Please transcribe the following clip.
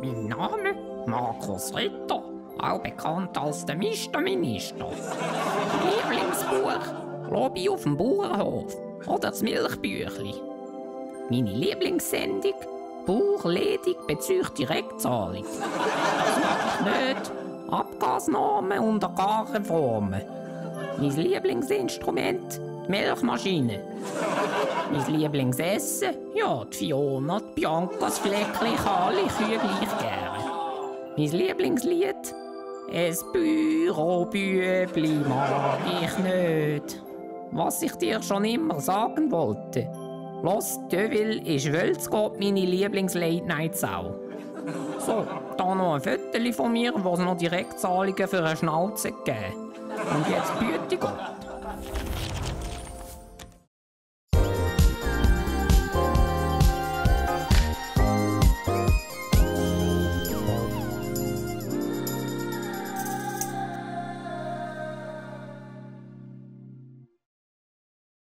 Mein Name? Markus Ritter, auch bekannt als der Mr. Minister. Mein Lieblingsbuch? Lobby auf dem Bauernhof oder das Milchbüchli. Meine Lieblingssendung? Bauch ledig bezüglich Direktzahlung. Das mag ich nicht. Abgasnormen unter garen Formen. Mein Lieblingsinstrument? Die Milchmaschine. Mein Lieblingsessen? Ja, die Fiona, die Bianca, das Fleckli, ich habe alle Kühe gleich gerne. Mein Lieblingslied? «Es Bürobübli mag ich nicht.» Was ich dir schon immer sagen wollte. Los, Deville ist Wölzgott meine Lieblings-Late-Night-Sau. So, da noch ein Foto von mir, wo es noch Direktzahlungen für eine Schnauze geben. Und jetzt Büte Gott.